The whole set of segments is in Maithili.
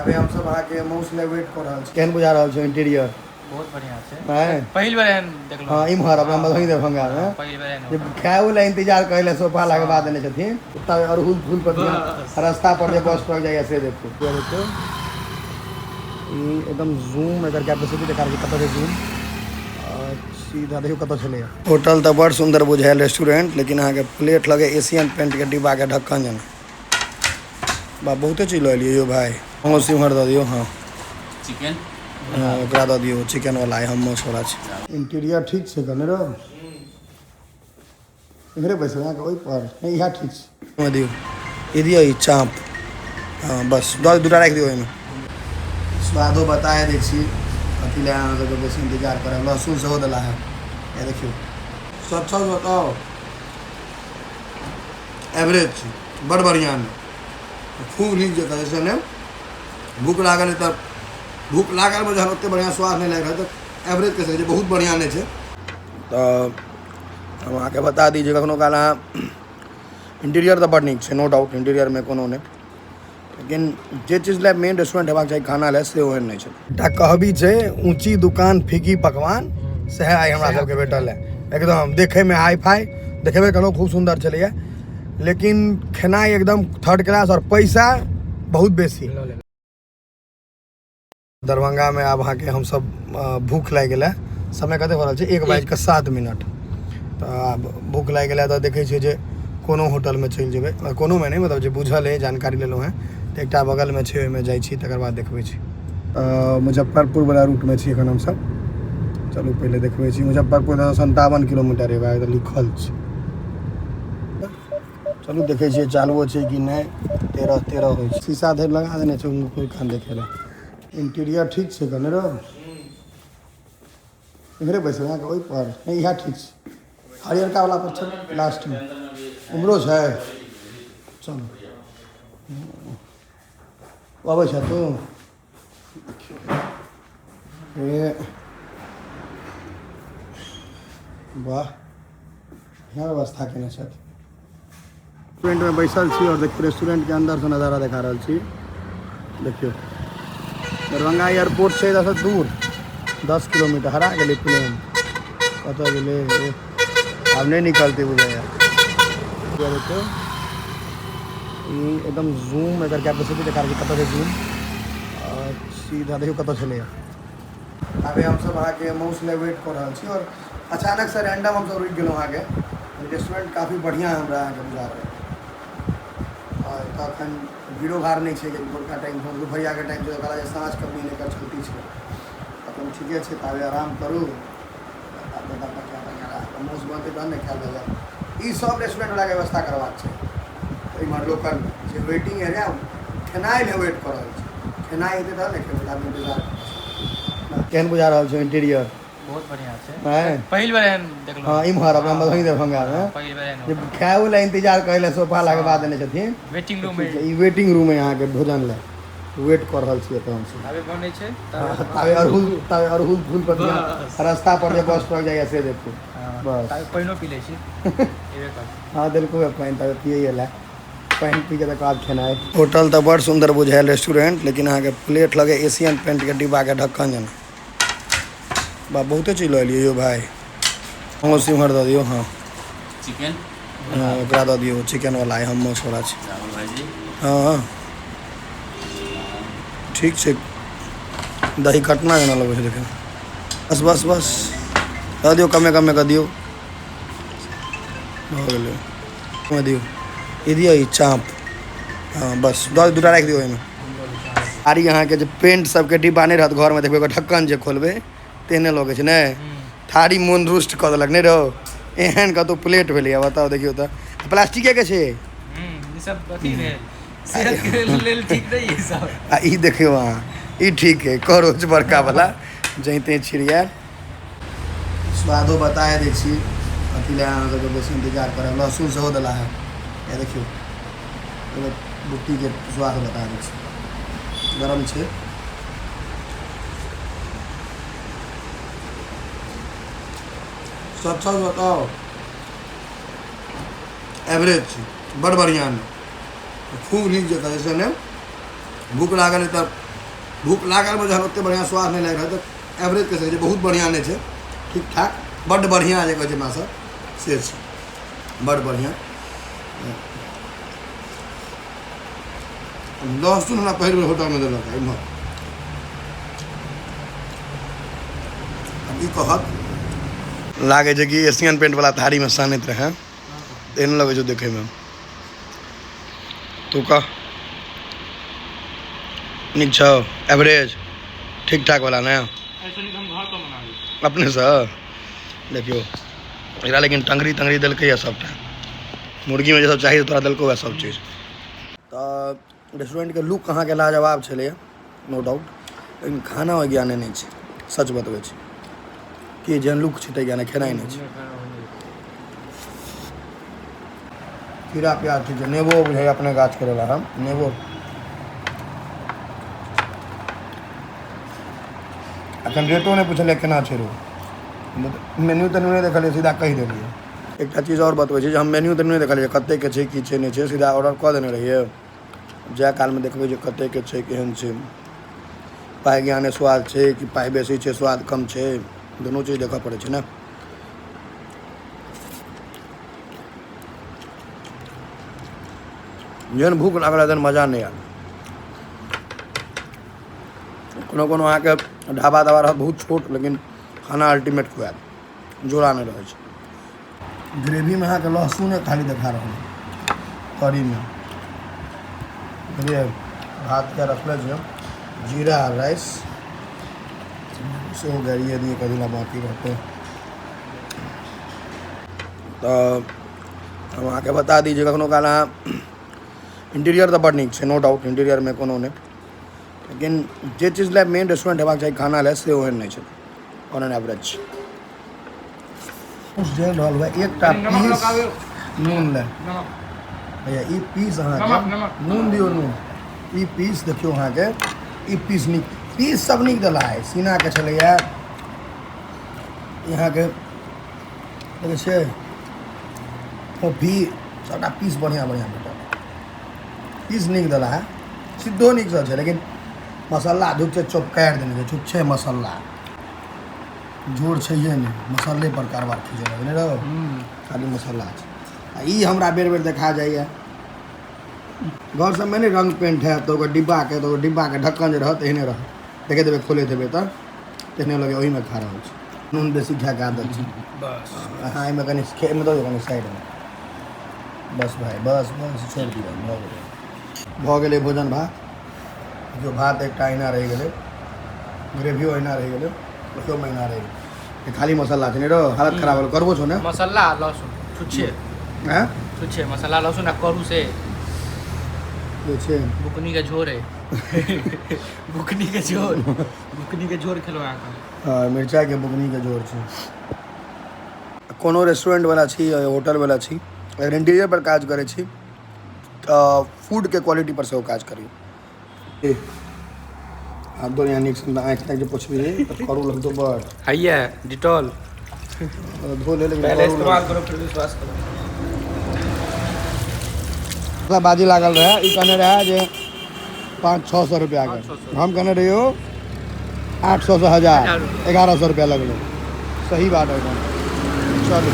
अभी हमसब अहाँके मौस लए वेट कऽ रहल छी। केहन बुझा रहल छै इंटीरियर? बहुत बढ़िया छै। हैं? पहिल बेर एहन देखलहुँ। हँ, इम्हर अपना मधुबनी दरभंगा मे पहिल बेर एहन जे खायो लए इंतजार करै लए सोफा लगबा देने छथिन। तब अड़हुल फूल पर ध्यान, रास्ता पर जे बस ट्रक जाइए से देखू। देखियौ, ई एकदम जूम एकर कैपेसिटी देखा रहल छै, कतऽ छै जूम, और सीधा देखियौ कतऽ छलैए। होटल तऽ बड़ सुन्दर बुझायल रेस्टोरेंट, लेकिन अहाँके प्लेट लगे एशियन पेंट के डिब्बा के ढक्कन जेना। बा, बहुते चीज लऽ एलियै यौ भाय। हमरो सिम्हर दऽ दियौ। हँ, चिकन। हँ, ओकरा दऽ दियौ चिकन वाला, हम माछ वाला छै। इंटीरियर ठीक छै कने रौ, इम्हरे बैसबै अहाँके ओहि पर नहि, इएह ठीक छै। ओहिमे दियौ, ई दियौ, ई चाँप। हँ, बस दऽ दूटा राखि दियौ ओहिमे। स्वादो बताए दै छी, अथी लए अहाँ सबके बेसी इंतजार करब। लहसुन सेहो देला है, ये देखियौ। सच सच बताउ, एवरेज छै, बड़ बढ़िआँ नहि, खूब नीक जकाँ। जैसे ने भूख लागल है तऽ भूख लागलमे जहन ओतेक बढ़िआँ स्वाद नहि लागि रहल तऽ एवरेज कहि सकै छियै, बहुत बढ़िआँ नहि छै। तऽ हम अहाँके बता दी जे कखनो काल अहाँ इंटीरियर तऽ बड़ नीक छै, नो डाउट, इंटीरियरमे कोनो नहि, लेकिन जे चीज लए मेन रेस्टोरेंट हेबाक चाही खाना लए से ओहन नहि छै। एकटा कहबी छै, ऊँची दुकान फीकी पकवान, सएह आइ हमरा सबके भेटल है। एकदम देखैमे हाई फाई देखेबे केलहुँ, खूब सुन्दर छलैए, लेकिन खेनाइ एकदम थर्ड क्लास आओर पैसा बहुत बेसी। दरभंगामे आब अहाँके हमसब भूख लागि गेलै। समय कतेक भऽ रहल छै? 1:07। तऽ आब भूख लागि गेलै तऽ देखै छियै जे कोनो होटलमे चलि जेबै, कोनोमे नहि, मतलब जे बुझल अइ, जानकारी लेलहुँ हेँ तऽ एकटा बगलमे छै, ओहिमे जाइ छी, तकर बाद देखबै छी। मुजफ्फरपुरवला रूटमे छी एखन हमसब। चलू पहिले देखबै छी। मुजफ्फरपुर 57 किलोमीटर हेबा लिखल छै। चलू देखै छियै चालुओ छै कि नहि। 13 13 होइ छै, शीशा धरि लगा देने छै कोइ कान देखै लए। इंटीरियर ठीक छै कने रौ, इम्हरे बैसबै अहाँके ओहि पर नहि, इएह ठीक छै। हरियरका वाला पर छै लास्टमे, उम्हरो छै। चलू, अबै छ तू? ए वाह, बढ़िआँ व्यवस्था केने छथि। रेस्टोरेंटमे बैसल छी आओर देखियौ रेस्टोरेंटके अन्दरसँ नजारा देखा रहल छी। देखियौ, दरभंगा एयरपोर्ट छै एतऽसँ दूर 10 किलोमीटर। हरा गेलै प्लेन, कतऽ गेलै? आब नहि निकलतै बुझाइए। देखियौ, ई एकदम जूम एकर कैपेसिटी देखा रहल छै, कतऽ छै जूम, और सीधा देखियौ कतऽ छलैए। अभी हमसब अहाँके मौस लए वेट कऽ रहल छी आओर अचानक से रैंडम हमसब रुकि गेलहुँ। अहाँके रेस्टोरेंट काफी बढ़िआँ हमरा अहाँके बुझा रहल। आओर एतऽ एखन भीड़ो भाड़ नहि छै, भोरका टाइम, दुपहरियाके टाइम छै, कहला जे साँझके मेन एकर चलती छै। अपन ठीके छै, ताबे आराम करू। मौस बनतै तहन ने खायल जायत। ई सब रेस्टोरेंटवलाके व्यवस्था करबाक छै। इम्हर लोकल जे वेटिंग एरिया खेनाइ लए वेट कऽ रहल छै, खेनाइ एतै तहन ने खेबै, ताबे इंतजार। केहन बुझा रहल छै इंटीरियर? बहुत बढ़िया छै। हैं? पहिल बेर एहन देखलहुँ। हँ, इम्हर अपना मधुबनी दरभंगा मे पहिल बेर एहन जे खायो लए इंतजार करै लए सोफा लगबा देने छथिन। Waiting room. ई वेटिंग रूम है अहाँके, भोजन लए वेट कऽ रहल छी एतऽ हमसब। अभी बनै छै। ताबे अड़हुल, ताबे अड़हुल फूल पर ध्यान। रास्ता पर जे बस ट्रक जाइए से देखू। बस ताबे पानिओ पी लै छी। हँ, देलको है पानि, ताबे पियै लए। पानि पी के तकर बाद खेनाइ। होटल तऽ बड़ सुन्दर बुझायल रेस्टोरेंट, लेकिन अहाँके प्लेट लगे एशियन पेंट के डिब्बा के ढक्कन जेना। बा, बहुते चीज लऽ एलियै यौ भाय। हमरो सिम्हर दऽ दियौ। हँ, चिकन। हँ, ओकरा दऽ दियौ चिकन वाला, हम माछ वाला छै। राहुल भाईजी। हँ, ठीक छै। दही कटना जेना लगै छै देखैमे। बस बस बस, दऽ दियौ, कमे कमे कऽ दियौ। भऽ गेलै। ओहिमे दियौ, ई दियौ, ई चाँप। हँ, बस दऽ दूटा राखि दियौ ओहिमे। आरी अहाँके जे पेंट सबके डिब्बा नहि रहत घरमे, देखबै ओकर ढक्कन जे खोलबै तेहने लगै छै। नहि, थारी मोन रुष्ट कऽ देलक। नहि रौ, एहन कतहु प्लेट भेलैए बताउ? देखियौ तऽ प्लास्टिकेके छै। ई सब अथी भेल, सेहत के लेल ठीक नहीं है सब। आ ई देखियौ अहाँ, ई ठीक है, करोच बड़का वाला जैते छिड़ियाल। स्वादो बताए दै छी, अथी लए अहाँ सबके बेसी इंतजार करब। लहसुन सेहो देला है, ये देखियौ। एगो बुट्टीके स्वाद बता दै छी, गरम छै। सच सच बताउ, एवरेज छै, बड़ बढ़िआँ नहि, खूब नीक जकाँ। जैसे ने भूख लागल है तऽ भूख लागलमे जहन ओतेक बढ़िआँ स्वाद नहि लागि रहल तऽ एवरेज कहि सकै छी, बहुत बढ़िआँ नहि छै, ठीक ठाक, बड्ड बढ़िआँ जे कहै छै अपनासभ से छै, बड्ड बढ़िआँ। लहसुन हमरा पहिल बेर होटलमे देलक एम्हर। आब ई कहत लागै छै कि एशियन पेंट वाला थारीमे सानैत रहै, एहन लगै छै देखैमे। तू कह, नीक छौ? एवरेज ठीक ठाक वाला ने? अपनेसँ देखियौ एकरा, लेकिन टंगरी तंगरी देलकैए सभटा, मुर्गीमे जे सब चाही तोरा देलकौ वएह सब चीज। तऽ रेस्टोरेंटके लुक अहाँके लाजवाब छलैए, नो डाउट, लेकिन खाना ओहि ज्ञाने नहि छै। सच बतबै छी कि जेहन लुक छै ताहि ज्ञाने खेनाइ नहि छै। खीरा प्याज ठीक छै, नेबो बुझाइए अपने गाछके रहला हम नेबो। एखन रेटो नहि पुछलियै केना छै रो, मेन्यू तेन्यू नहि देखलियै, सीधा कहि देलियै। एकटा चीज आओर बतबै छी जे हम मेन्यू तेन्यू नहि देखलियै कतेकके छै की छै नहि छै, सीधा ऑर्डर कऽ देने रहियै। जाय कालमे देखबै जे कतेकके छै केहन छै, पाइ ज्ञाने स्वाद छै कि पाइ बेसी छै स्वाद कम छै, दुनू चीज देखऽ पड़ै छै ने। जेहन भूख लागल तेहन मजा नहि आयल। कोनो कोनो अहाँके ढाबा ताबा रहत बहुत छोट, लेकिन खाना अल्टीमेट खुआएत, जोड़ा नहि रहै छै। ग्रेवीमे अहाँके लहसुने खाली देखा रहल करीमे, बुझलियै। भातके रखले छै जीरा राइस सेहो गाड़िए दिए, कथी लए बाँकी रहतै। तऽ हम अहाँके बता दी जे कखनो काल अहाँ इंटीरियर तऽ बड़ नीक छै, नो डाउट, इंटीरियरमे कोनो नहि, लेकिन जे चीज लए मेन रेस्टोरेंट हेबाक चाही खाना लए से ओहन नहि छै, ऑन एन एवरेज जेहन रहल हुए। एकटा पीस नून लए भैया, ई पीस अहाँके नून दियौ, नून। ई पीस देखियौ अहाँके, ई पीस नीक, पीस सब नीक देला है। सीनाके छलैए अहाँके, देखै छियै कॉफी, सबटा पीस बढ़िआँ बढ़िआँ भेटल, पीस नीक देला है, सिद्धो नीकसँ छै, लेकिन मसल्ला धूप छै चौपकारि देने छै, छुच्छे मसल्ला, जोर छैहे नहि, मसल्ले पर कारबार खींचल नहि रहो, खाली मसल्ला छै। आ ई हमरा बेर बेर देखा जाइए घर सबमे नहि रङ्ग पेंट हैत तऽ ओकर डिब्बाके, तऽ ओकर डिब्बाके ढक्कन जे रहत एहने रहत, देखैत हेबै खोलैत हेबै तऽ तेहने लगैए, ओहिमे खा रहल छी। नून बेसी खायके आदत छै। बस अहाँ एहिमे कनि एहिमे दऽ दियौ कनि साइडमे, बस भाइ, बस बस, छोड़ि दियौ, भऽ गेलै, भऽ गेलै भोजन भात। देखियौ भात एकटा अहिना रहि गेलै, ग्रेवियो अहिना रहि गेलै, ओहियोमे अहिना रहि गेलै, खाली मसाला छै। नहि रौ, हालत खराब होल करबो छौ ने। मसाला लहसुन छुच्छे। आँय? छुच्छे मसाला लहसुन आ करू से जे छै बुकनी के झोर है, बुकनी के झोर, बुकनी के झोर खेलहुँ अहाँके। हँ, मिरचाइके बुकनीके झोर छै। कोनो रेस्टोरेंट वाला छी या होटल वाला छी, अगर इंटीरियर पर काज करै छी तऽ फूडके क्वालिटी पर सेहो काज करियौ। आब दुनिया नीक सन आँखि ताँखि जे पोछबिही तऽ करू लगतौ बड़। हैया डिटॉल धो ले, लेकिन पहले करू इस्तेमाल करो फिर विश्वास करो। बाजी लागल रहै, ई कहने रहै जे 500-600 रुपैआके, हम कहने रहियौ 800 से 1000, 1100 रुपैआ लगलै। सही बात है एकदम। चलू,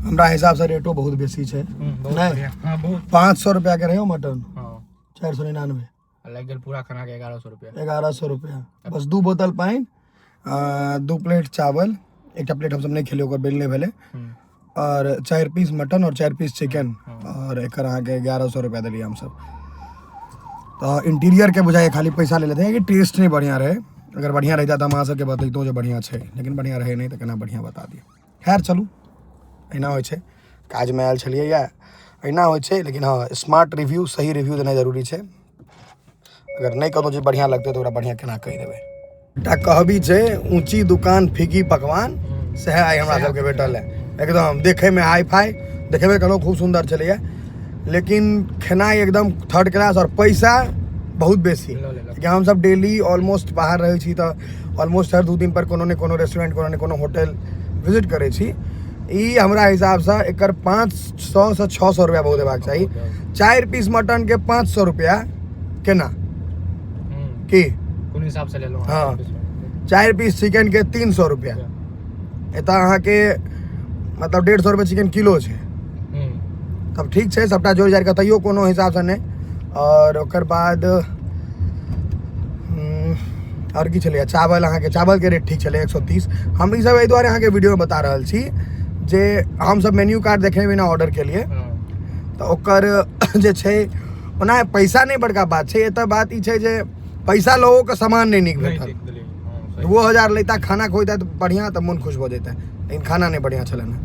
हमरा हिसाबसँ रेटो बहुत बेसी छै। नहीं हाँ, बहुत। 500 रुपैआके रहै मटन। हाँ। 499। लागि गेल पूरा खाना के 1100 रुपया। 1100 रुपैआ, बस 2 बोतल पानि, 2 प्लेट चावल, एकटा प्लेट हमसब नहि खेलियै, ओकर बिल नहि भेलै, और 4 पीस मटन और 4 पीस चिकन, और एकर अहाँके 1100 रुपैआ देलियै हमसब। तऽ इंटीरियरके बुझाइए खाली पैसा ले लेते हैं कि टेस्ट नहि बढ़िआँ रहै। अगर बढ़िआँ रहिता तऽ हम अहाँ सबके बतैतहुँ जे बढ़िआँ छै, लेकिन बढ़िआँ रहै नहि तऽ केना बढ़िआँ बता दिअ। खैर चलू, एहिना होइ छै, काजमे आयल छलियै या एहिना होइ छै। लेकिन हँ, स्मार्ट रिव्यू, सही रिव्यू देनाइ जरूरी छै। अगर नहि कोनो चीज बढ़िआँ लगतै तऽ ओकरा बढ़िआँ केना कहि देबै। एकटा कहबी छै, ऊँची दुकान फीकी पकवान, सएह आइ हमरा सबके भेटल है। एकदम देखैमे हाई फाई देखेबे केलहुँ, खूब सुन्दर छलैए, लेकिन खेनाइ एकदम थर्ड क्लास और पैसा बहुत बेसी। लेकिन हमसब डेली ऑलमोस्ट बाहर रहै छी तऽ ऑलमोस्ट हर 2 दिन पर कोनो ने कोनो रेस्टोरेंट, कोनो ने कोनो होटल विजिट करै छी। ई हमरा हिसाबसँ एकर 500 से 600 रुपैआ बहुत हेबाक चाही। 4 पीस मटनके 500 रुपैआ केना? की कोन हिसाब से लेलहुँ? हाँ। 4 पीस चिकन के 300 रुपया। एतऽ अहाँके मतलब 150 रुपये चिकन किलो छै। तब ठीक छै, सबटा जोड़ि जाड़ि कऽ तैयो कोनो हिसाबसँ नहि। आओर ओकर बाद आओर की छलैए, चावल, अहाँके चावलके रेट ठीक छलै 130। हम ई सब एहि दुआरे अहाँके वीडियोमे बता रहल छी जे हमसब मेन्यू कार्ड देखने बिना ऑर्डर केलियै, तऽ ओकर जे छै ओना पैसा नहि बड़का बात छै, एतऽ बात ई छै जे पैसा लोगोके सामान नहि नीक भेटल। 2000 लेता खाना खोइता तऽ बढ़िआँ, तऽ मोन खुश भऽ जेतै, लेकिन खाना नहि बढ़िआँ छलनि हेँ।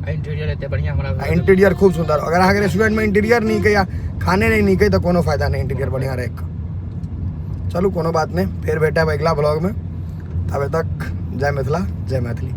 इंटीरियर एते बढ़िया हमरा। इंटीरियर खूब सुंदर। अगर अहाँके रेस्टोरेंट में इंटीरियर नीक है या खाने नहीं नीक है तऽ कोनो फायदा नहीं इंटीरियर बढ़िया रहे। चलू कोनो बात नहीं, फेर भेटब अगिला ब्लॉग में, तब तक जय मिथिला जय मैथिली।